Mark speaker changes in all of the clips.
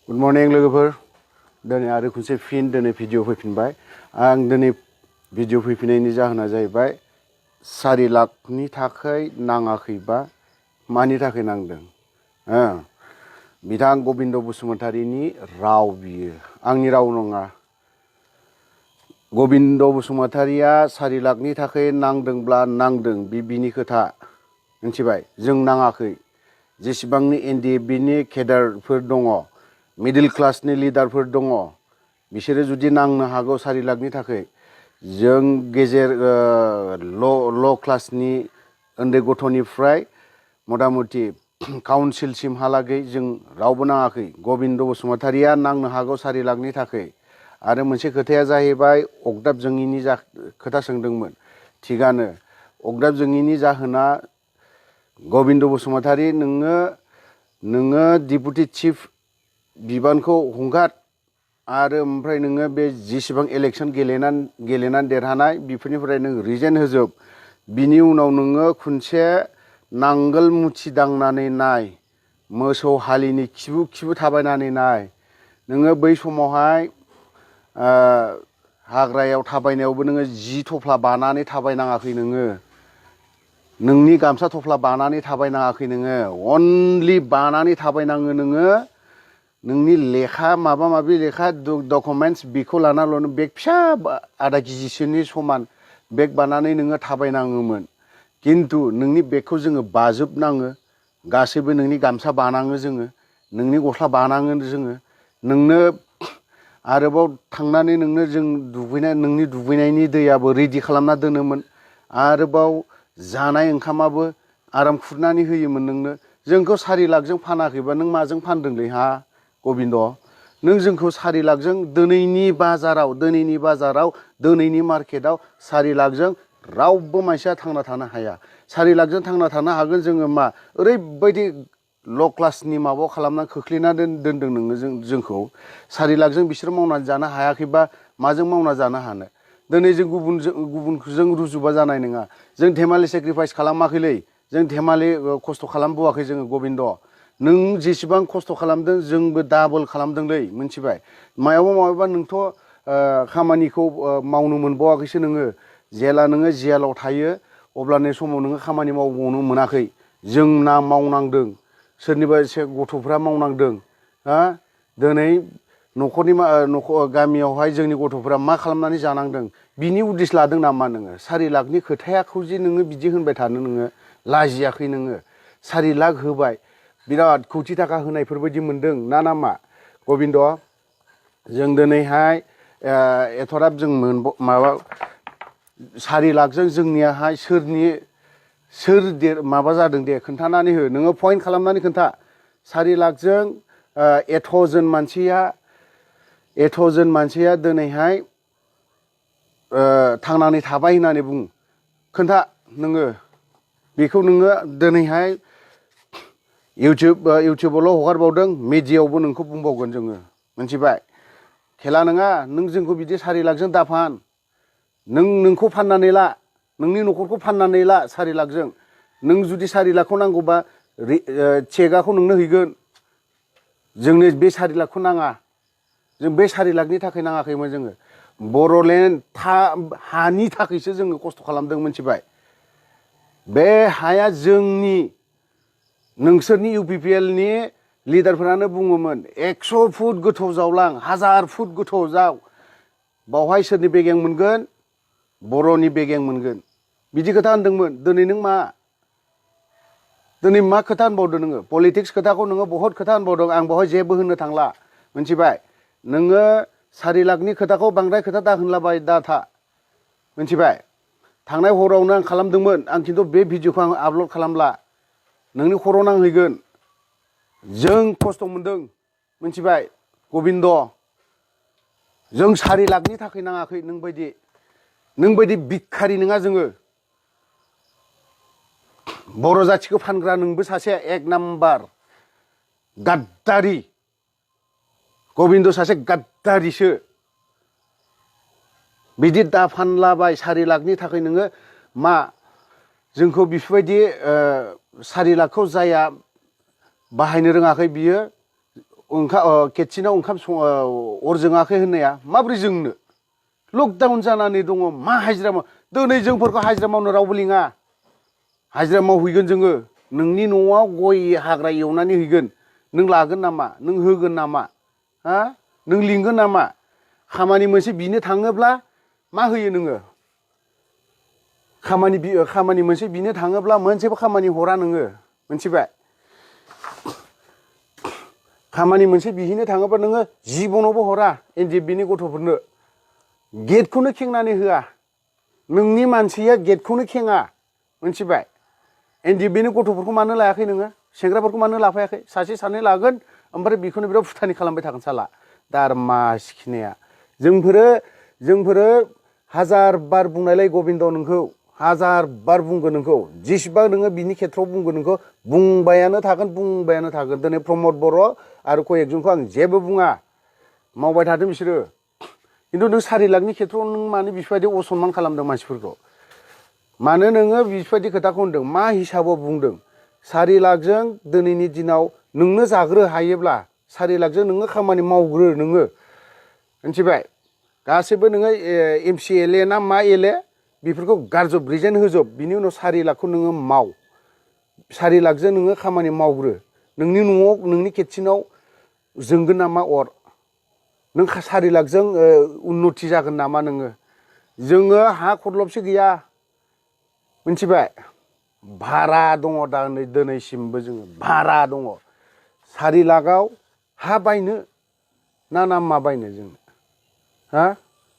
Speaker 1: good morning लोगोफोर दिनै आरो खनसे फिन दिनै भिडिअ फैफिनबाय आं दिनै भिडिअ फैफिननायनि जाहोना जाहैबाय 4 लाखनि थाखाय नाङाखैबा मानि थाखाय नांदों बिथां गबिन्द बसुमतारीनि राव बियो आंनि राव नङा गबिन्द बसुमतारीया 4 लाखनि थाखाय नांदोंब्ला नांदों बिनि खोथा मिथिबाय जों नाङाखै जेसेबांनि NDFB नि केडारफोर दङ मिडिल क्लासनि लिडारफोर दङ बिसोरो जुदि नांनो हागौ 4 लाखनि थाखाय जों गेजेर ल क्लासनि उन्दै गथ'निफ्राय मटामटी काउन्सिलसिमहालागै जों रावबो नाङाखै गबिन्द बसुमतारीया नांनो हागौ 4 लाखनि थाखाय आरो मोनसे खोथाया जाहैबाय अगदाब जोङिनि खोथा सोंदोंमोन थिगानो अगदाब जोङिनि जाहोना गबिन्द बसुमतारी नोङो डिपुटि चिफ बिबानखौ हंगार आरो ओमफ्राय नोङो बे जेसेबां इलेक्शन गेलेनानै देरहानाय बेफोरनिफ्राय नों रिजाइन होजोब बिनि उनाव नोङो खनसे नांगोल मुथि दांनानै नाय मोसौ हालिनि खिबु थाबायनानै नाय नोङो बै समावहाय हाग्रायाव थाबायनायावबो नोङो 10 थफ्ला बानानै थाबायनाङाखै नोंनि गामसा थफ्ला बानानै थाबायनाङाखै नोङो अनलि बानानै थाबायनाङो नोंनि लेखा माबा माबि लेखा डकुमेन्ट्स बेखौ लानानैल' बेग फिसा आधा केजिसोनि समान बेग बानानै नोङो थाबायनाङोमोन किन्तु नोंनि बेगखौ जोङो बाजोबनाङो गासैबो नोंनि गामसा बानाङो जोङो नोंनि गस्ला बानाङो जोङो नोंनो आरोबाव थांनानै नोंनो जों नोंनि दुगैनायनि दैयाबो रेडि खालामना दोनोमोन आरोबाव जानाय ओंखामाबो आराम खुरनानै होयोमोन नोंनो जोंखौ 4 लाखजों फानाखैबा नों माजों फानदोंलै हा गबिन्द नों जोंखौ 4 लाखजों दिनैनि बाजाराव दिनैनि मार्केटाव 4 लाखजों रावबो मानसिया थांना थानो हाया 4 लाखजों थांना थानो हागोन जोङो मा ओरैबायदि ल क्लासनि माबा खालामनानै खोख्लैनानै दोनदों नोङो जोंखौ 4 लाखजों बिसोर मावनानै जानो हायाखैबा माजों मावना जानो हानो दिनै जों गुबुनजों रुजुबा जानाय नङा जों धेमालि सेक्रिफाइस खालामाखैलै जों धेमालि खस्थ' खालामबोआखै जोङो गबिन्द नों जेसेबां खस्थ' खालामदों जोंबो डाबल खालामदोंलै मिथिबाय मायावबा नोंथ' खामानिखौ मावनो मोनबावाखैसो नोङो जेला नोङो जेलाव थायो अब्लानि समाव नोङो खामानि मावबावनो मोनाखै जों मावनांदों सोरनिबा एसे गथ'फ्रा मावनांदों दिनै न'खरनि गामियावहाय जोंनि गथ'फ्रा मा खालामनानै जानांदों बिनि उद्देश लादों नामा नोङो 4 लाखनि खोथायाखौ जे नोङो बिदि होनबाय थानो नोङो लाजियाखै नोङो 4 लाख होबाय बिराद कौटि थाखा होनायफोरबायदि मोनदों नामा गबिन्द जों दिनैहाय एथराब जों माबा 4 लाखजों जोंनियाहाय सोर माबा जादों दे खोन्थानानै हो नोङो पइन्ट खालामनानै खोन्था 4 लाखजों एथ'जन मानसिया दिनैहाय थांनानै थाबाय होननानै बुं खोन्था नोङो बेखौ नोङो दिनैहाय इउटुबावल' हगारबावदों मिडियायावबो नोंखौ बुंबावगोन जोङो मिथिबाय खेला नङा नों जोंखौ बिदि 4 लाखजों दाफान नोंखौ फाननानै ला नोंनि न'खरखौ फाननानै ला 4 लाखजों नों जुदि 4 लाखखौ नांगौबा चेकआखौ नोंनो हैगोन जोंनो बे 4 लाखखौ नाङा जों बे 4 लाखनि थाखाय नाङाखैमोन जोङो बर'लेण्ड हानि थाखायसो जोङो खस्थ' खालामदों मिथिबाय बे हाया जोंनि नोंसोरनि UPPL नि लिडारफोरानो बुङोमोन 100 फुट गोथौ जावलां 1000 फुट गोथौ जाव बावहाय सोरनि बेगें मोनगोन बर'नि बेगें मोनगोन बिदि खोथा होनदोंमोन दिनै नों मा खोथा होनबावदों नोङो पलिटिक्स खोथाखौ नोङो बहुत खोथा होनबावदों आं बावहाय जेबो होननो थांला मिथिबाय नोङो 4 लाखनि खोथाखौ बांद्राय खोथा दाहोनलाबाय दाथा मिथिबाय थांनाय हरावनो आं खालामदोंमोन आं खिन्थु बे भिडिअखौ आं आपल'ड खालामला नोंनि खर' नांहैगोन जों खस्थ' मोनदों मिथिबाय गबिन्द जों 4 लाखनि थाखाय नाङाखै नों बायदि भिखारि नङा जोङो बर' जाथिखौ फानग्रा नोंबो सासे 1 नाम्बार गाद्दारि गबिन्द सासे गाद्दारिसो बिदि दाफानलाबाय 4 लाखनि थाखाय नोङो मा जोंखौ बेफोरबायदि 4 लाखखौ जाया बाहायनो रोङाखै बियो खेथिनाव ओंखाम अर जोङाखै होननाया माब्रै जोंनो लकडाउन जानानै दङ मा हाजिरा माव दिनै जोंफोरखौ हाजिरा मावनो रावबो लिङा हाजिरा मावहैगोन जोङो नोंनि न'आव गय हाग्रा एवनानै हैगोन नों लागोन नामा नों होगोन नामा हा नों लिंगोन नामा खामानि मोनसे बिनो थाङोब्ला मा होयो नोङो खामानि मोनसे बिनो थाङोब्ला मोनसेबो खामानि हरा नोङो मोनथिबाय खामानि मोनसे बिहैनो थाङोब्ला नोङो जिबनावबो हरा NDFBनि गथ'फोरनो गेटखौनो खेंनानै होआ नोंनि मानसिया गेटखौनो खेङा मोनथिबाय NDFBनि गथ'फोरखौ मानो लायाखै नोङो सेंग्राफोरखौ मानो लाफायाखै सासे सानै लागोन ओमफ्राय बेखौनो बिराद फुटानि खालामबाय थागोन साला दारमा सिखिनाया जोंफोरो हाजार बार बुंनायलाय गबिन्द नोंखौ हाजार बार बुंगोन नोंखौ जेसेबां नोङो बिनि खेथ्रआव बुंगोन नोंखौ बुंबायानो थागोन दिनै प्रमद बर' आरो कयेकजनखौ आं जेबो बुङा मावबाय थादों बिसोरो खिन्थु नों 4 लाखनि खेथ्रआव नों मानो बेफोरबायदि असनमान खालामदों मानसिफोरखौ मानो नोङो बेफोरबायदि खोथाखौ होनदों मा हिसाबाव बुंदों 4 लाखजों दिनैनि दिनाव नोंनो जाग्रो हायोब्ला 4 लाखजों नोङो खामानि मावग्रो नोङो मिथिबाय गासैबो नोङो MCLA ना मा LA बेफोरखौ गारजोब रिजेन होजोब बिनि उनाव 4 लाखखौ नोङो माव 4 लाखजों नोङो खामानि मावग्रो नोंनि न'आव नोंनि खेथिनाव जोंगोन नामा अर नों 4 लाखजों उन्नति जागोन नामा नोङो जोङो हा खरलबसे गैया मिथिबाय भारा दङ दा दिनैसिमबो जोङो भारा दङ 4 लाखआव हा बायनो ना मा बायनो जोङो हा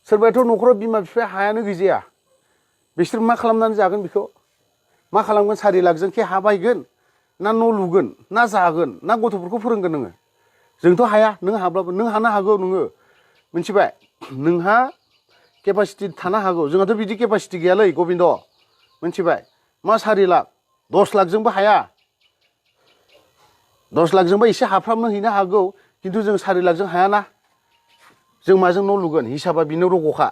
Speaker 1: सोरबाथ' न'खराव बिमा बिफाया हायानो गैजाया बिसोर मा खालामनानै जागोन बेखौ मा खालामगोन 4 लाखजों के हा बायगोन ना न' लुगोन ना जागोन ना गथ'फोरखौ फोरोंगोन नोङो जोंथ' हाया नों हाब्लाबो नों हानो हागौ नोङो मिथिबाय नोंहा केपासिटि थानो हागौ जोंहाथ' बिदि केपासिटि गैयालै गबिन्द मिथिबाय मा 4 लाख 10 लाखजोंबो हाया 10 लाखजोंबो एसे हाफ्रामनो हैनो हागौ खिन्थु जों 4 लाखजों हायाना जों माजों न' लुगोन हिसाबा बिनो रग'खा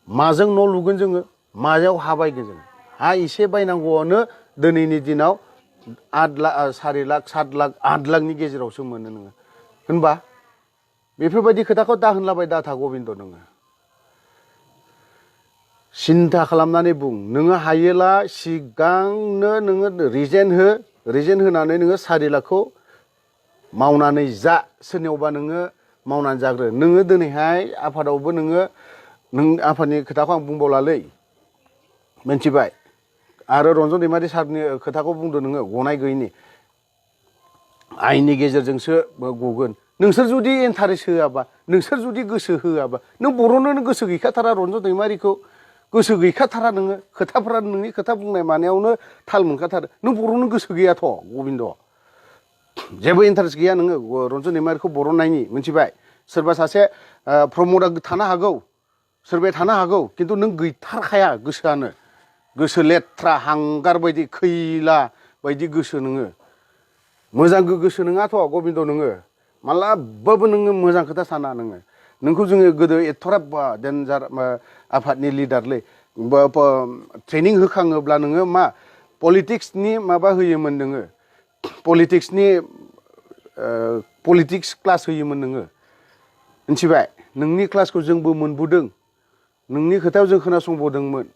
Speaker 1: माजों न' लुगोन जोङो मायाव हा बायगोन जों हा एसे बायनांगौआनो दिनैनि दिनाव 8 लाख 4 लाख 7 लाख 8 लाखनि गेजेरावसो मोनो नोङो होनबा बेफोरबायदि खोथाखौ दा होनलाबाय दा था गबिन्द नोङो सिन्था खालामनानै बुं नोङो हायोला सिगांनो नोङो रिजेन होनानै नोङो 4 लाखखौ मावनानै जा सोरनियावबा नोङो मावनानै जाग्रो नोङो दिनैहाय आफादावबो नों आफादनि खोथाखौ आं बुंबावलालै मिथिबाय आरो रन्जन दैमारि सारनि खोथाखौ बुंदो नोङो गनाय गैयिनि आयेननि गेजेरजोंसो गगोन नोंसोर जुदि इन्टारेस्ट होआबा नोंसोर जुदि गोसो होआबा नों बर'नो गोसो गैखाथारा रन्जन दैमारिखौ गोसो गैखाथारा नोङो खोथाफोरा नोंनि खोथा बुंनाय मानायावनो थाल मोनखाथारो नों बर'नो गोसो गैयाथ' गबिन्द जेबो इन्टारेस्ट गैया नोङो रन्जन दैमारिखौ बर'नायनि मिथिबाय सोरबा सासे प्रमदआ थानो हागौ सोरबाया थानो हागौ खिन्थु नों गैथारखाया गोसोआनो गोसो लेथ्रा हांगार बायदि खैला बायदि गोसो नोङो मोजां गोसो नङाथ' गबिन्द नोङो मालाबाबो नोङो मोजां खोथा साना नोंखौ जोङो गोदो एथ'राब डेन्जार आफादनि लिडारलै ट्रेनिं होखाङोब्ला नोङो मा पलिटिक्सनि माबा होयोमोन नोङो पलिटिक्स क्लास होयोमोन नोङो मिथिबाय नोंनि क्लासखौ जोंबो मोनबोदों नोंनि खोथायाव जों खोनासंबोदोंमोन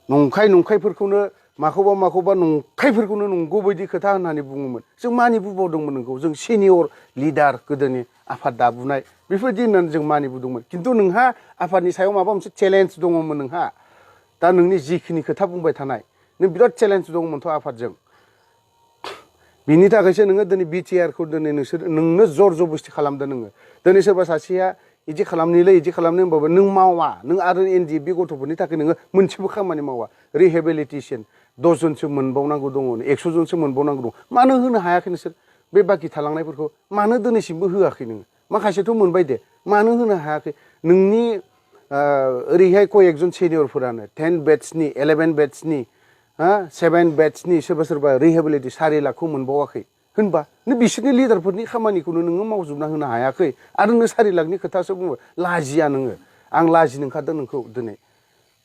Speaker 1: नंखायफोरखौनो माखौबा नंखायफोरखौनो नंगौ बायदि खोथा होननानै बुङोमोन जों मानिबोबावदोंमोन नोंखौ जों सिनियर लिडार गोदोनि आफाद दाबुनाय बेफोरबायदि होननानै जों मानिबोदोंमोन खिन्थु नोंहा आफादनि सायाव माबा मोनसे चेलेन्ज दङमोन नोंहा दा नोंनि जिखिनि खोथा बुंबाय थानाय नों बिराद चेलेन्ज दङमोनथ' आफादजों बिनि थाखायसो नोङो दिनै BTRखौ दिनै नोंनो जर जबस्थि खालामदों नोङो दिनै सोरबा सासेया इदि खालामनोलै इदि खालामनो होनबाबो नों मावा नों आरो NDFB गथ'फोरनि थाखाय नोङो मोनसेबो खामानि मावा रिहेबिलिटेसन 10 जनसो मोनबावनांगौ दङ 100 जनसो मोनबावनांगौ दं मानो होनो हायाखै नोंसोर बे बाखि थालांनायफोरखौ मानो दिनैसिमबो होआखै नोङो माखासेथ' मोनबाय दे मानो होनो हायाखै नोंनि ओरैहाय कयेकजन सिनियरफोरानो 10 बेट्सनि 11 बेट्सनि 7 बेट्सनि सोरबा रिहेबिलिटि 4 लाखखौ मोनबावाखै होनबा नों बिसोरनि लिडारफोरनि खामानिखौनो नोङो मावजोबना होनो हायाखै आरो नों 4 लाखनि खोथासो बुङो लाजिया नोङो आं लाजिनो ओंखारदों नोंखौ दिनै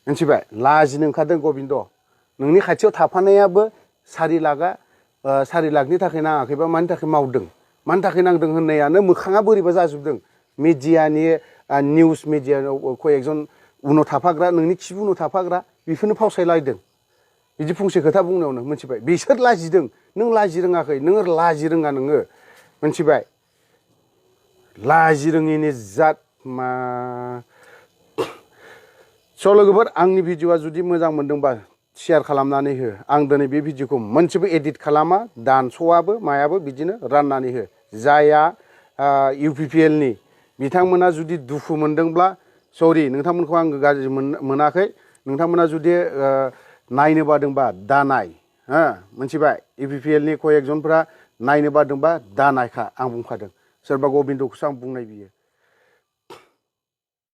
Speaker 1: मिथिबाय लाजिनो ओंखारदों गबिन्द नोंनि खाथियाव थाफानायाबो 4 लाखआ 4 लाखनि थाखाय नाङाखैबा मानि थाखाय मावदों मानि थाखाय नांदों होननायानो मोखाङा बोरैबा जाजोबदों मिडियानि निउस मिडियायाव कयेकजन उनाव थाफाग्रा नोंनि खिबु उनाव थाफाग्रा बेफोरनो फावसायलायदों बिदि फंसे खोथा बुंनायावनो मिथिबाय बिसोर लाजिदों नों लाजि रोङाखै नोङो लाजि रोङा नोङो मिथिबाय लाजि रोङिनि जात मा स' लोगोफोर आंनि भिडिअ'आ जुदि मोजां मोनदोंबा शेयार खालामनानै हो आं दिनै बे भिडिअ'खौ मोनसेबो एडिट खालामा दानस'आबो मायाबो बिदिनो राननानै हो जायहा UPPL नि बिथांमोना जुदि दुखु मोनदोंब्ला सरि नोंथांमोनखौ आं गाज्रि मोनाखै नोंथांमोना जुदि नायनो बादोंबा दा नाय हो मिथिबाय UPPL नि कयेकजनफ्रा नायनो बादोंबा दा नायखा आं बुंखादों सोरबा गबिन्दखौसो आं बुंनाय बियो